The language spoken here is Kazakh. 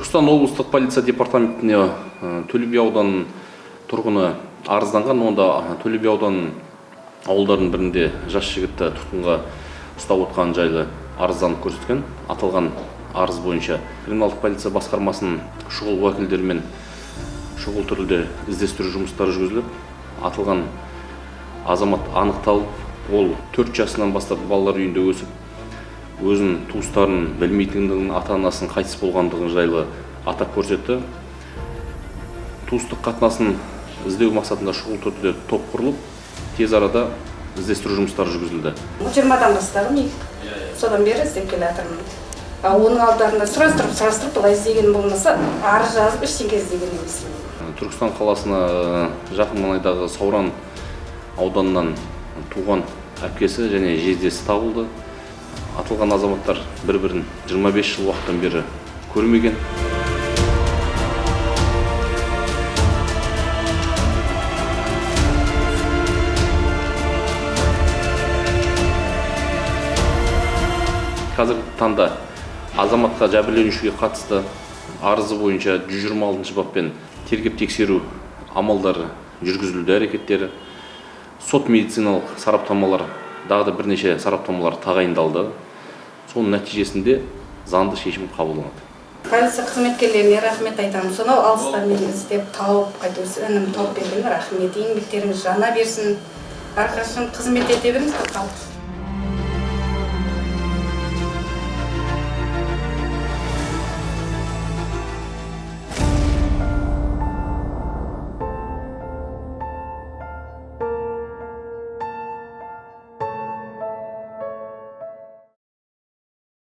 Түркістан облыстық полиция департаментіне Төле би ауданының тұрғыны арызданған. Онда Төле би ауданының ауылдарының бірінде жас жігітті тұтқынға ұстап отқаны жайлы арызданып көрсеткен. Аталған арыз бойынша криминалдық полиция басқармасының шұғыл уәкілдерімен шұғыл түрде іздестіру жұмыстары жүргізіліп, аталған азамат анықталып, ол 4 жасынан бастап балалар үйінде өсіп, өзінің туыстарын білмейтіндігін, ата-анасының қайтыс болғандығын жайлы атап көрсетті. Туыстық қатынасын іздеу мақсатында шұғыл түрде топ құрылып, тез арада іздестіру жұмыстары жүргізілді. 20-дан бастадым, содан бері іздеп келе жатырмын. Оның алдарында сұрастырып, былай іздеген болмаса, арыз жазып ештеңе іздеген емеспін. Түркістан қаласына жақын маңайдағы Сауран ауданынан туған әпкесі және жездесі табылды. Атылған азаматтар бір-бірін 25 жыл уақыттан бері көрмеген. Қазіргі таңда азаматқа жәбірленушіге қатысты арызы бойынша 126 баппен тергеп тексеру амалдары жүргізілді, әрекеттері, сот медициналық сараптамалар, тағы да бірнеше сараптамалар тағайындалды. Соның нәтижесінде заңды шешім қабылданады. Полиция қызметкерлеріне рахмет айтамын. Сонау алыстан мені іздеп тауып, қайтып інім тауып берген рахмет. Еңбектеріңіз жана берсін. Әрқашан қызмет ете беріңіздер халық.